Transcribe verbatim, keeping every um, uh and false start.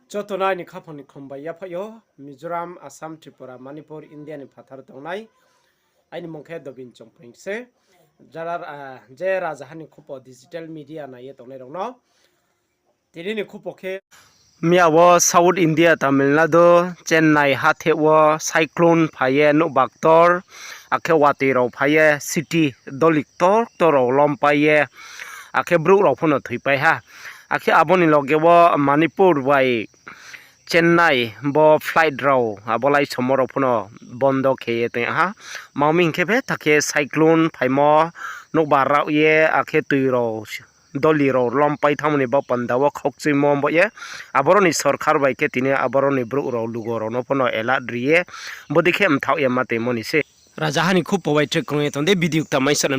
Joto no aini khaphang ni khum bai yaphaih yo, Mizoram, Assam, Tripura, Manipur, India ni phathar tongnai. Aini mung khe Dobin Chongpring se. Jara, ah, je rajaha ni khupo digital media nai ye tongnai rao no, tini ni khupo khe, miya wo South India, Tamil Nadu, Chennai hatheh wo cyclone phai ye nouhba ktor, akhe watoi rao phai ye city doli ktor ktor rao lompai ye, akhe brouh rao pho no thoipai ha. Akhe abo ni loge wo Manipur bai Chennai bo flight rao abo laisomo rao pho no bondo khe ye tong ha. Mami hing khe betha khe cyclone phaimo, nouhba rao ye, akhe toi rao, doli rao lompai thanngmo ni bo panda wo khaukchuimo bo ye, aboro ni sorkar bai khe tini aboro ni brouh rao lugo rao no pho no alert ri ye, bodei khe mthaoh ye ma tongmo ni se. Rajaha ni khupo bai tre krung ye tong di, video kta mai sa nai.